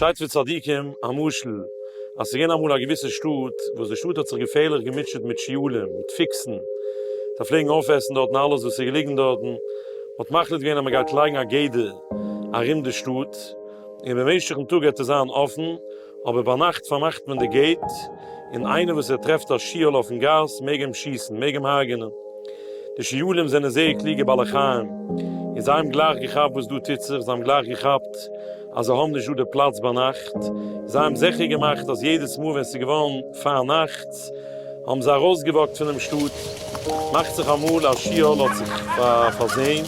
שטייט פון צדיקים א משל, אז ס'איז געווען אמאל א געוויסע שטאט, וואס די שטאט האט זיך געפערליך געמוטשעט מיט שיעולים, מיט פיקסן, זיי פלעגן אויפעסן דארטן אלעס וואס איז געליגן דארטן, מ'האט מחליט געווען אז מ'גייט לייגן א גדר ארום די שטאט, און במשך'ן טאג גייט עס זיין אפן, אבער ביינאכט פארמאכט מען די gate, און איינער וואס ער טרעפט א שיעול אויפן גאס מעג אים שיסן, מעג אים הרג'נען. די שיעולים זענען זייער קלוגע בעלי חיים, און זיי האבן גלייך געכאפט וואס דא טוט זיך, זיי האבן גלייך געכאפט אז זיי האבן נישט דא די פלאץ ביינאכט, זיי האבן זיכער געמאכט אז יעדעס מאל ווען ס'איז געווארן פארנאכטס האבן זיי ארויסגעוואקט פונעם שטאט, מאכט זיך אמאל א שיעול האט זיך פארזען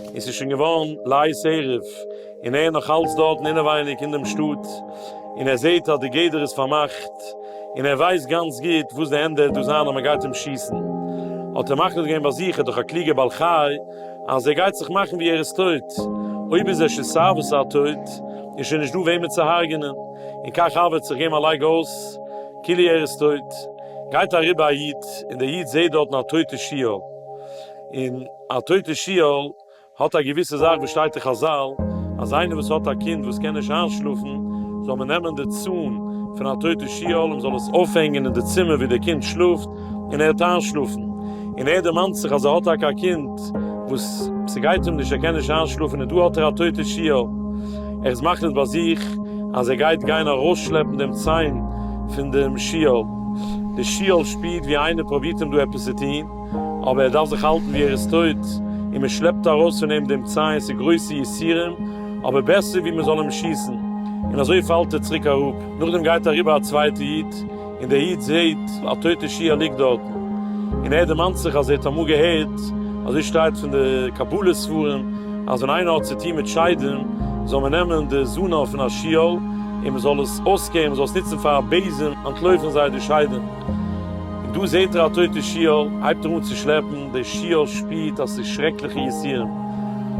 און ס'איז שוין געווארן לעת ערב, און ער איז נאך אלץ דארטן אינעווייניג אין דעם שטאט, און ער זעט אז די גדר איז פארמאכט, און ער ווייסט גאנץ גוט וואס די ענדע וועט דא זיין אז מען גייט אים שיסן, האט ער מחליט געווען ביי זיך, ער איז דאך א קלוגער בעל חי, אז ער גייט זיך מאכן ווי ער איז טויט, אויב איז ער שוין סיי וואס א טויט, איז שוין נישט דא וועמען צו הרג'נען, און כך הוה האט זיך געגעבן א לייג אויס כאילו ער איז טויט. גייט אריבער א איד, און דער איד זעט דארטן א טויטע שיעול, און א טויטע שיעול האט א געוויסע זאך וואס שטייט אין חזל אז איינער וואס האט א קינד וואס קען נישט איינשלאפן זאל מען נעמען די צאן פון א טויטע שיעול און מ'זאל עס אויפהענגען אין די צימער ווי די קינד שלאפט און ער וועט איינשלאפן. און ער דערמאנט זיך אז ער האט טאקע א קינד וואס ס'גייט אים נישט ער קען נישט איינשלאפן און דא האט ער א טויטע שיעול. ער איז מחליט ביי זיך אז ער גייט גיין ארויסשלעפן דעם ציין פון דעם שיעול. די שיעול שפירט ווי איינער פרובירט אים דא עפעס צו טון. אבער ער דארף זיך האלטן ווי ער איז טויט, און מען שלעפט ארויס פון אים דעם ציין, ס'איז גרויסע יסורים, אבער בעסער ווי מען זאל אים שיסן, און אזוי פאלט ער צוריק אראפ. נאכדעם גייט אריבער א צווייטע איד, און דער איד זעט א טויטע שיער ליגט דארטן, און ער דערמאנט זיך אז ער האט אמאל געהערט, אזוי שטייט פון די קבלה ספרים, אז ווען איינער האט צו טון מיט שדים, זאל מען נעמען די זנב פון א שיעול, און מען זאל עס אויסקערן, מען זאל עס נוצן פאר א בעזעם, אנטלויפן זיי די שדים. און דא זעהט ער א טויטע שיעול, הייבט ער אן צו שלעפן, דער שיעול שפירט אז ס'איז שרעקליכע יסורים,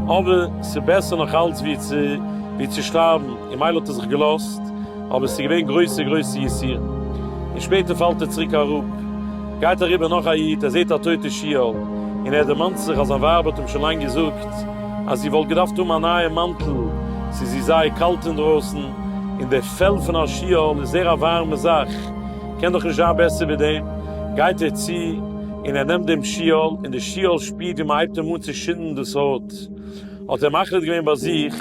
אבער ס'איז בעסער נאך אלץ ווי צו ווי צו שטארבן, און מילא האט ער זיך געלאזט, אבער ס'איז געווען גרויסע גרויסע יסורים. און שפעטער פאלט ער צוריק אראפ. גייט אריבער נאך א איד, ער זעהט א טויטע שיעול, און ער דערמאנט זיך אז זיין ווייב האט אים שוין לאנג געזאגט אז זי וואלט געדארפט האבן א נייע מאנטל, ס'איז איר זייער קאלט אינדרויסן, און דער פעל פון א שיעול איז זעהר א ווארעמע זאך, קען דאך נישט זיין בעסער ווי דעם, גייט ער צו און ער נעמט דעם שיעול, און דער שיעול שפירט ווי מען הייבט אים אן צו שינדן דאס הויט, האט ער מחליט געווען ביי זיך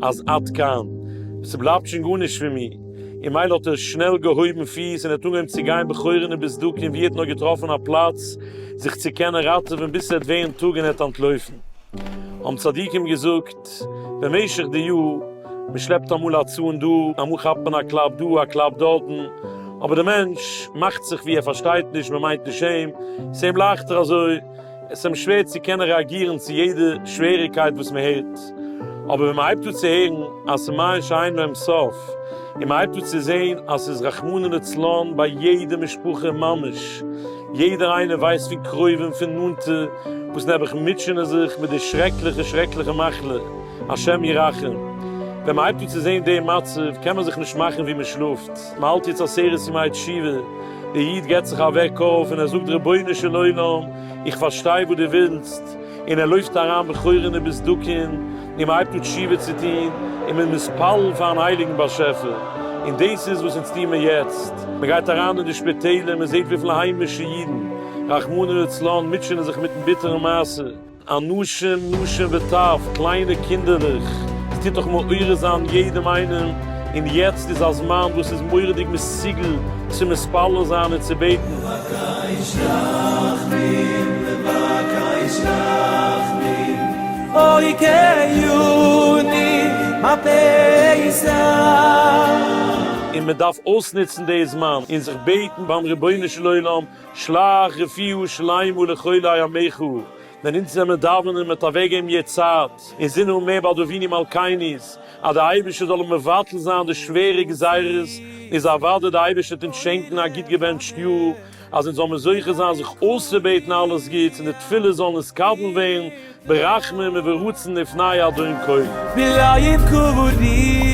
אז עד כאן, ס'בלייבט שוין גארנישט פון מיר, און מילא האט ער שנעל געהויבן פיס און ער האט אנגעהויבן צו גיין בחורין ובסדקין ווי ער האט נאר געטראפן א פלאץ זיך צו קענען ראטעווען ביז ס'וועט ווערן טאג און ער וועט אנטלויפן. האבן צדיקים געזאגט, במשך די יאר, מען שלעפט אמאל א צאן דא, אמאל כאפט מען א קלאפ דא, א קלאפ דארטן, אבער דער מענטש מאכט זיך ווי ער פארשטייט נישט, מען מיינט נישט אים, ס'איז אים לייכטער אזוי, עס איז אים שווער צו קענען רעאגירן צו יעדע שוועריגקייט וואס מען הערט. אבער ווען מען הייבט אן צו הערן אז ס'איז מים שאין להם סוף, און מען הייבט אן צו זען אז ס'איז רחמנא לצלן ביי יעדע משפחה ממש, יעדער איינער ווייסט פון קרובים פון נאנטע וואס נעבעך מוטשענען זיך מיט די שרעקליכע שרעקליכע מחלה, השם ירחם. ווען מען הייבט אן צו זען דעם מצב קען מען זיך נישט מאכן ווי מען שלאפט, מען האלט יעצט עשרת ימי תשובה, דער איד געבט זיך א וועק אויף און ער זאגט רבונו של עולם איך פארשטיי וואס דו ווילסט, און ער לויפט אריין בחורין ובסדקין, און מען הייבט אן תשובה צו טון, און מען איז מתפלל פארן הייליגן באשעפער, און דאס איז וואס אונז טוען מיר יעצט, מען גייט אריין אין די שפיטעלער, מען זעט וויפיל היימישע אידן, רחמנא לצלן, מוטשענען זיך מיטן ביטערן מעשה. אנשים נשים וטף, קליינע קינדערלעך, עס טוט דאך מעורר זיין יעדעם איינעם, און יעצט איז א זמן וואס איז מורא'דיג מסוגל צו מתפלל זיין און צו בעטן. לבקש רחמים, לבקש רחמים, אוי כיוני מה פסח. און מען דארף אויסנוצן די זמן און זיך בעטן ביים רבונו של עולם, שלח רפואה שלימה לחולי עמך, ווען אונז זעמער דאווענען מיט אוועקגעבן יעצט צייט און זינען מער ביי אבינו מלכיני'ס אז די אייבערשטער זאל מבטל זיין די שווערע גזירות, איז אוודאי די אייבערשטער וועט אונז שענקן א גוט געבענטשט יאר, אז אונז זאל מיר זוכה זיין זיך אויסצובעטן אלעס גוטס און די תפילות זאלן נתקבל ווערן ברחמים וברצון לפני אדון כל. בלייב קבורים.